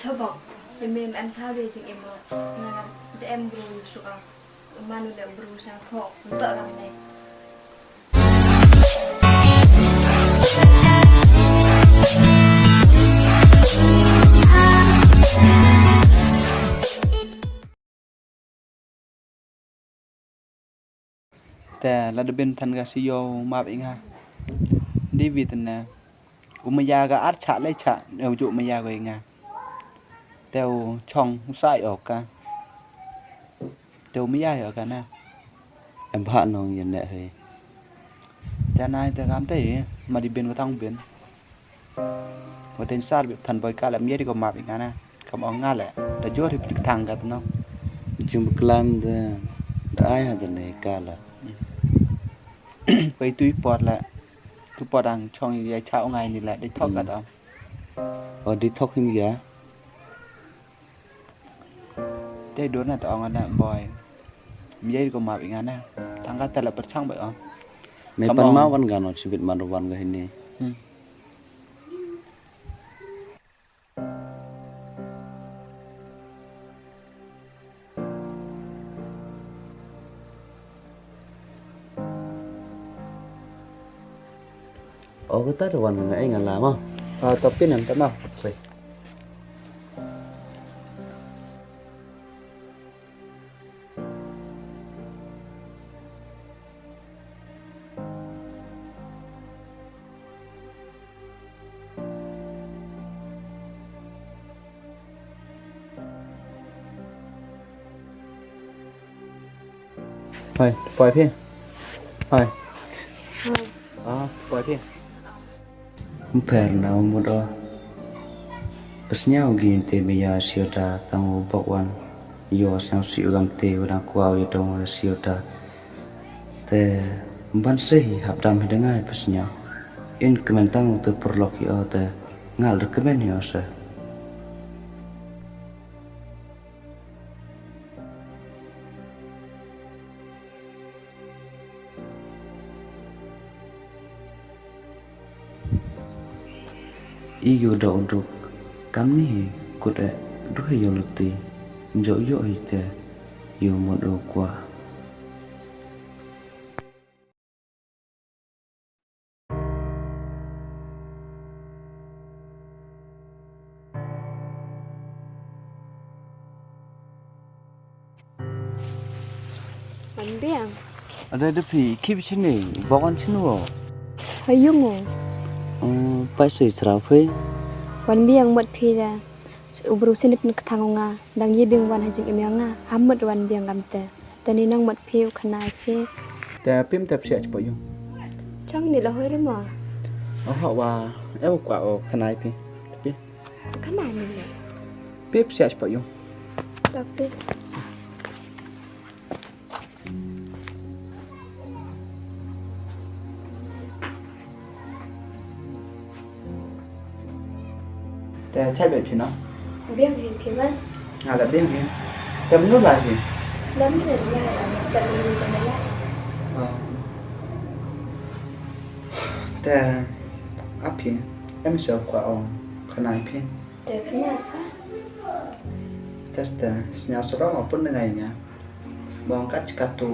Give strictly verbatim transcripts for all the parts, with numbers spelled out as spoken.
Tobok, ym em em thaw de jingim mo. Nga da em bru yu shuh. Manu de bru sha phok. Ntok lam de. Te la da bin than ka si yo map ing ha. Di bi tene. U maya ka ar cha le cha ne u ju maya ko ing ha. Te u chong u sai o ka. Te u maya yo ka na. Em bha nong yen ne he. Te na te kam te ma di bin ko tang bin. Wa ten sar bip than boi ka la mieri ko map ing ana. Kam ong nga le. Da jor hip dik tang ka tno. Jing beklam de. Da ai ha de ne ka la. Pai tu i por la. Tu por dang chong i ai cha ong ai ni la. Di thok ka tong. O di thok him ya. Te dur na tong ana boi. Mieri ko map ing ana. Tang ka te la perchang boi ong. Me pan ma wan gano chibit man wan ga hini. Hmm. O kata da wan nga ai nga la ma. Ah, tapi nam ta ma. Sorry. Hai, poi phi. Hai. Ah, poi phi. Mper na u mut o. Pysñiaw gi te me ya siota tang u bok wan. Yo sñiaw si u gam te u dang kwah u yatong u siota. Te ban se hi hap dam hi da ngai pysñiaw. In kmen tang u te pyrlok hi o te ngal da kmen hi o se. I yu da u duk kam ni hi kut e du hi yu luti jo yu hi te yu mut u kwah. Wan biang. Ada da phi kip chini, bok wan chini wo. Hayung o. Hmm, pai sui srau phi. Wan biang mut phi da. U bru sini pyn ktang nga, dang ye biang wan ha jingim yong nga, ham mut wan biang kam te. Te ni nang mut phi u khynnai phi. Te pim te psiah chipok yung. Chang ni la hoi rima. Oh, wa, e u kwah u khynnai phi. Phi. Khynnai ni le. Phi psiah chipok yung. Tapi. Te chai beh phi no? Biang hi phi man. Nga la biang hi. Te mnu la hi. Slam ni la, slam ni la. Te ap hi. Em sa kwah ong khynnai phi. Te khynnai sa. Te te sñiaw sarong o pun ngai nya. Bong kat chi katu.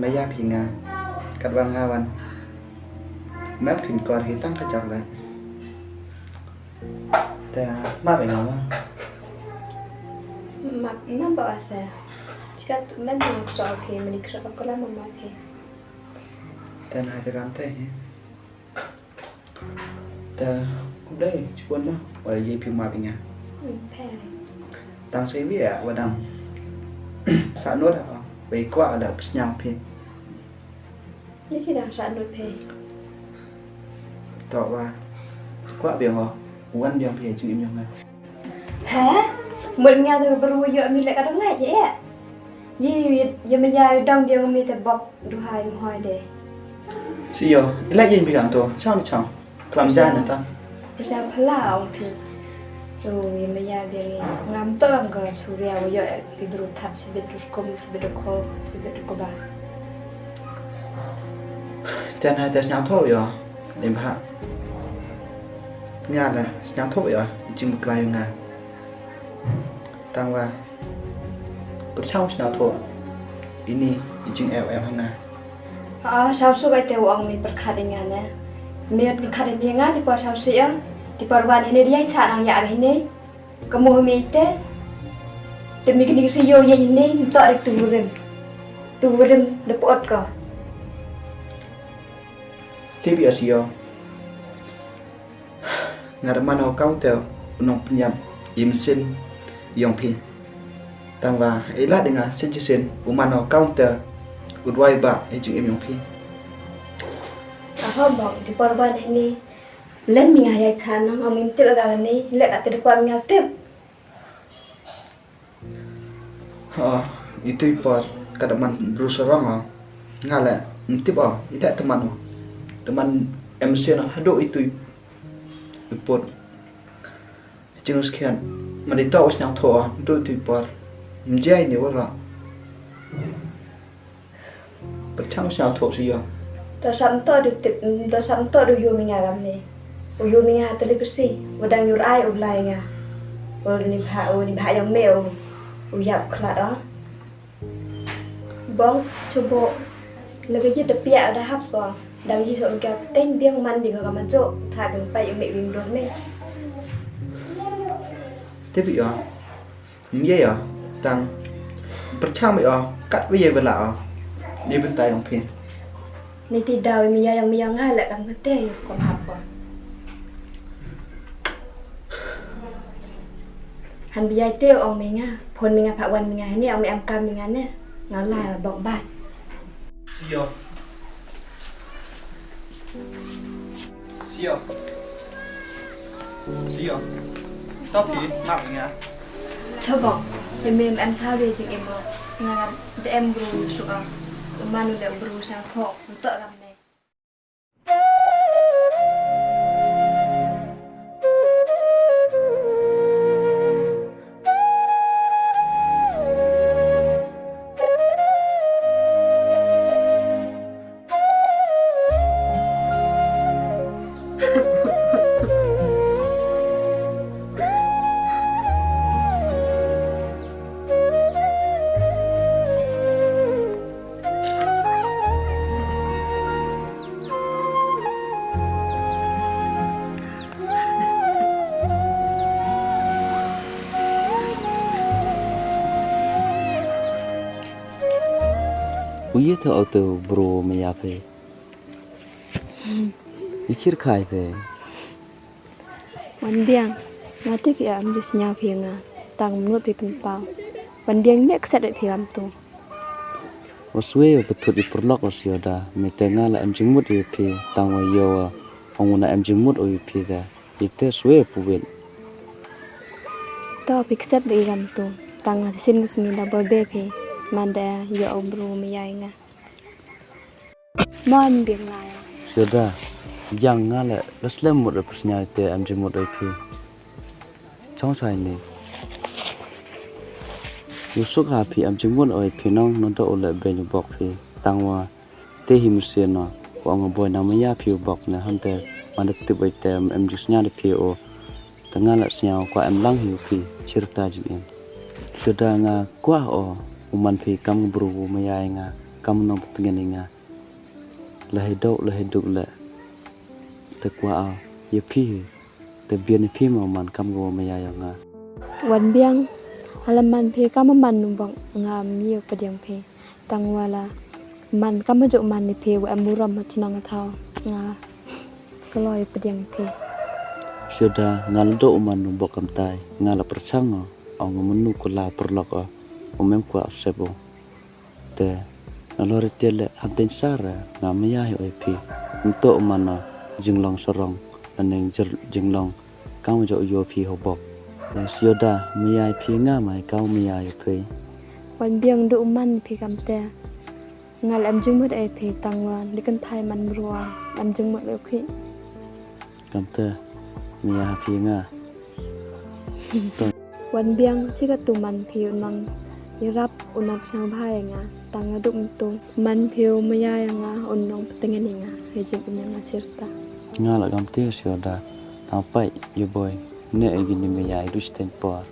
Maya phi nga. Kat wa nga wan. Mem phin kor hi tang ka jak le. Te ma be nga wa. Ma ma ba wa se. Chi katu mem phin so phi mani kso ko la ma ma phi. Te na te kam te hi. Te u dei chibun ma wa ye phi ma phi nga. Tang sei wi a wa dang sa nut a wa kwah da psñiaw phi. Ni ki dang sa nut phi. To wa kwah biang o wan biang phi jingim yong nga. He? Mut nga da bru yo mi le ka dang lai je. Ye ye me ya dang biang mi te bok. Duhai mhoi de. Si yo, ila yin bi ang to, chang chang. Klam jan ta. Bisa phala ong phi. Yo, ye me ya bi ngi. Ngam to am ga churia wo yo bi bru thap si bit kum si bit ko si bit ko ba. Jan ha jas nyang tho yo. Lim ha. Nya la nyang tho yo. jingpyrkhat ïa nga. Tang ba pyrshang sngewthuh ïa ini i jingeh em ha nga. Ah, sngewsuk ïa te u ong me pyrkhat ïa nga ne. Me pyrkhat ïa me nga te por sngewsuk ïa. Te por wan ïa ne dei ïa sa nang ïa me ne. Ka mo me te. Te me kini sa ïoh ïa ne, me to dik tu burim. Tu burim de pot ko. Te bi asio. Nga da man o counter u nongpynïap i mynsiem yong phi. Tang ba i lad nga shisien u man o counter u duwai ba i jingim yong phi. Ahom bong di por ba ni len mi nga ïa cha nang ong mi tip aga ni lek ate de kwar nga tip. Ha, itu i por ka da man bru sarong ha. Nga le mtip ha, i da teman ha. Teman M C na hado itu i pot. Jing skhian. Ma di to snyang tho ha, do itu i por. Mjai ni wara. Pyrchang snyang tho si ya. To sam to du tip, to sam to du yu mi nga gam ni. U yu mi nga telepisi, u dang yur ai u blai nga. U ni bha, u ni bha yang me u. U yap khlad o. Bong, chubo. Lagi ji da pia da hap ko. Dang ji so ka teng biang man bi ka ma jo. Tha biang pai me biang dor me. Te bi ya. Mye ya. Tang. Pyrchang me ya. Kat we ye bela ya. Ni bentai yang pin. Ni ti daw mi ya yang mi ya nga la kam kete yu kom hap ko. Han bi ya te ong mi nga. Phone mi nga phak wan mi nga ni ong mi am kam mi nga ne. Nga la bok ba. Sio. Sio. Sio. Toki, map mi nga. Chobok. Em em em thaw de jing em. Nga de em bru suka. Manu de bru sa pho. Untuk kam ne. U ye tho auto bro me ya phe. Ikhir khai phe. Wan biang, nga tip ïa am ju sñiaw phi nga, tang mut phi pynpaw. Wan biang nek set phi am tu. Wa swe wa pynthut i pyrlok wa sioda, me te nga la em jingmut ïa phi, tang wa ïoh wa ong una em jingmut ïa phi da, ite swe wa puwit. To phi kset ba i gam tu, tang nga sin ka sngi da bor be phi, man da ïoh u bru me ïa nga. Mon biang lai. Sioda, yang nga le, la slem mut da pysñiaw te em jingmut oi phi. Chong chai ni. Yu suk ha phi em jingmut oi phi nong, nong da u le ben yu bok phi. Tang wa, te hi musie no. Wa ong boi na maya phi u bok ne, han te, man da tip oi te em jingsñiaw da phi o. Te nga la sñiaw kwah em lang hi u phi, chirta jingim. Sioda nga kwah o, u man phi kam bru u maya ïa nga, kam nongpyntngen ïa nga. La hi dok, la hi duk le. Te kwah o, ïa phi hi. Te bian ïa phi ma u man kam u maya ïa nga. Wan biang, hala man phi kam u man u bok nga am ïa u pdiang phi. Tang wa la man kam u juk man ïa phi wa em burom ha chnong thaw nga kloi pdiang phi. Sioda nga la dok u man u bok kam tai nga la pyrchang o ong menu ko la pyrlok o u mem kwah sep o. Te na lor te le ham ten sar nga maya hi oi phi. Nto u man o jinglong sarong aneng jinglong. Kam u jok ïoh phi hobok. Sioda, maya phi nga mai kam maya ïoh phi. Wan biang du man phi kam te. Nga la em jingmut ai phi tang wa, di kan thai man brua, em jingmut le khi. Kam te, maya phi nga. Wan biang, chi ka tu man phi u nong, i rap u nong psang bha ïa nga, tang nga duk mtu. Man phi u maya ïa nga, u nong ptngen ïa nga, he jing u nga chirta. Nga la kam te sioda, tang pai, ïa boi. Ne igi ni me yai du shiteng por.